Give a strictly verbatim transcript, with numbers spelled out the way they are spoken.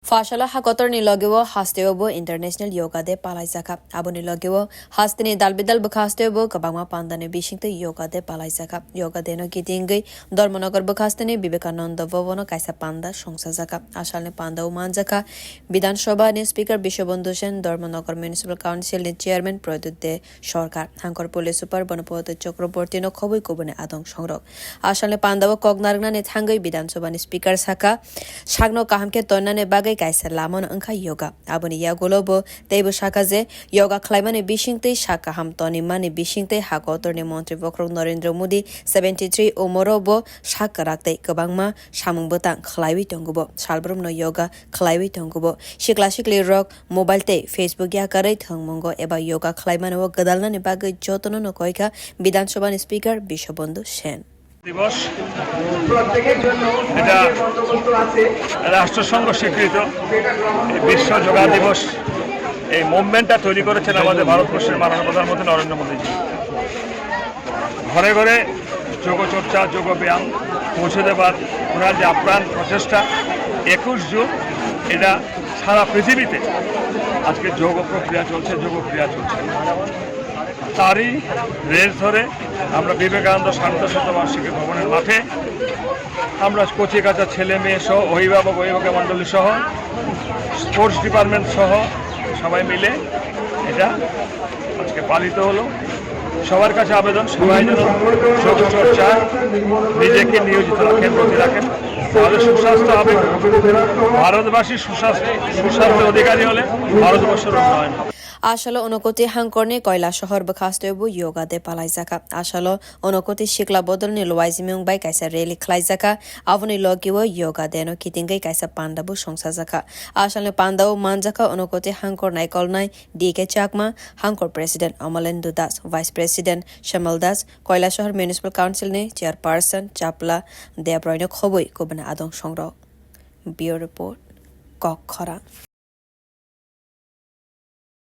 Phasalo hakotorni logeo hasteo bo International Yoga Day palaijakha. Aboni logeo hasteni dalbidal bwkha hasteo bo kwbangma pandani bisingtwi Yoga Day palaijakha. Yoga Day no kitingwi Dharmanagar bwkha hasteni Vivekananda Bhavan o kaisa panda songsajakha. Asalni pandao manjakha Bidhan Sabha ni Speaker Biswabandhu Sen, Dharmanagar Municipal Council ni Chairman Pradyut De Sarkar, Hangkor Police Super Banapati Chakraborty no khobwi kubuni adong songrok. Asalni pandao kok narwknani thangwi Bidhan Sabha ni Speaker sakha, sakno kaham khe tonnani bagwi kaisa lamano wngkha yoga. Aboni yagulo bo teibo sakha je yoga khlaimani bisingtwi sak kaham tonimani bisingtwi ha kotorni montri bokhorok Narendra Modi seventy three umoro bo sak kwrak tei kwbangma samung bwtang khlaiwi tongo bo. Salbrumno yoga khlaiwi tongo bo. Sikla sikli rok mobile tei Facebook yakarwi thwngmungo eba yoga khlaimano o gwdalnani bagwi jotono no koikha Bidhan Sabha ni Speaker Biswabandhu Sen. দিবস, এটা রাষ্ট্রসংঘ স্বীকৃত বিশ্ব যোগা দিবস। এই মুভমেন্টটা তৈরি করেছেন আমাদের ভারতবর্ষের মাননীয় প্রধানমন্ত্রী নরেন্দ্র মোদীজি। ঘরে ঘরে যোগ চর্চা, যোগ ব্যায়াম পৌঁছে দেবার ওনার যে আপ্রাণ প্রচেষ্টা, একুশ জুন এটা সারা পৃথিবীতে আজকে যোগ প্রক্রিয়া চলছে, যোগ ক্রিয়া চলছে। তারই রেশ ধরে আমরা বিবেকানন্দ সার্ধ শতবার্ষিকী ভবনের মাঠে আমরা কচি কাঁচা ছেলে মেয়ে সহ অভিভাবক, অভিভাবক মণ্ডলী সহ স্পোর্টস ডিপার্টমেন্ট সহ সবাই মিলে এটা আজকে পালিত হলো। সবার কাছে আবেদন, সবাই যেন যোগ চর্চায় নিজেকে নিয়োজিত রাখেন, ব্রতী রাখেন। তাহলে সুস্বাস্থ্য হবে, ভারতবাসী সুস্বাস্থ্য, সুস্বাস্থ্যের অধিকারী হলে ভারতবর্ষের উন্নয়ন হবে। Asalo Unakoti hangkorni Koilasahar bwkha hasteo bo Yoga Day palaijakha. Asalo Unakoti sikla bodolni luaijimung bai kaisa rally khlaijakha. Aboni logio Yoga Day no kitingwi kaisa panda bo songsajakha. Asalni pandao manjakha Unakoti hangkor naikolnai D K Chakma, hangkor President Amalendu Das, Vice President Shamal Das, Koilasahar Municipal Council ni Chairperson Chapla Debroino khobwi kubuni adong songrok. Bureau Report, Kokkhorang.